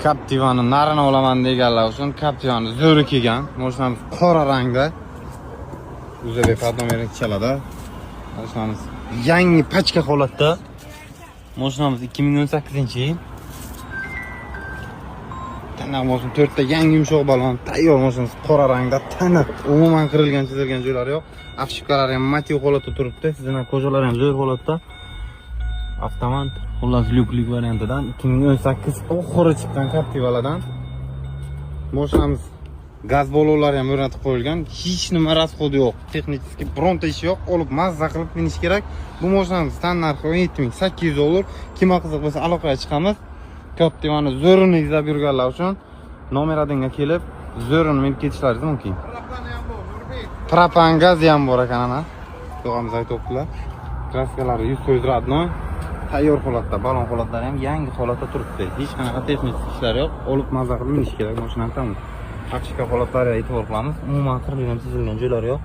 Captiva'ni narini olaman deganlar uchun Captiva'ni zo'ri kelgan. Mashinamiz qora rangda. UZB под номерник chaladi. Mashinamiz yangi пачка holatda. Mashinamiz 2018-yil. Taniq mashina, to'rtta yangi yumshoq balon, tayyor mashinamiz qora rangda, taniq, umuman qirilgan, chizilgan joylari yo'q. Обшивка lari ham mativ holatda turibdi. Sizdan кожа lari ham zo'r holatda. Avtomat, xullas, lyuklik variantidan 2018 oxiri chiqqan Captiva'lardan. Mashinamiz gaz ballonlari ham o'rnatib qo'yilgan. Hech nima расход i yo'q. Texnik bironta ishi yo'q. Olib mazza qilib minish kerak. Bu mashinamiz tan narxi 17 800 dollar. Kimga qiziq bo'lsa, aloqaga chiqamiz. Captiva'ni zo'rini izlab yurganlar uchun номер 1 ga kelib, zo'rini minib ketishlaringiz mumkin. Propan gazi ham bor ekan ana. Tog'amiz aytyaptilar. Краска lari 100% родной. Tayyor holatda, balon holatlari ham yangi holatda turibdi. Hech qanaqa texnik ishlar yo'q. Olib mazza qilib minish kerak mashinani tamom. Обшивка holatlariga e'tibor qilamiz. Umuman qirilgan, chizilgan joylari yo'q.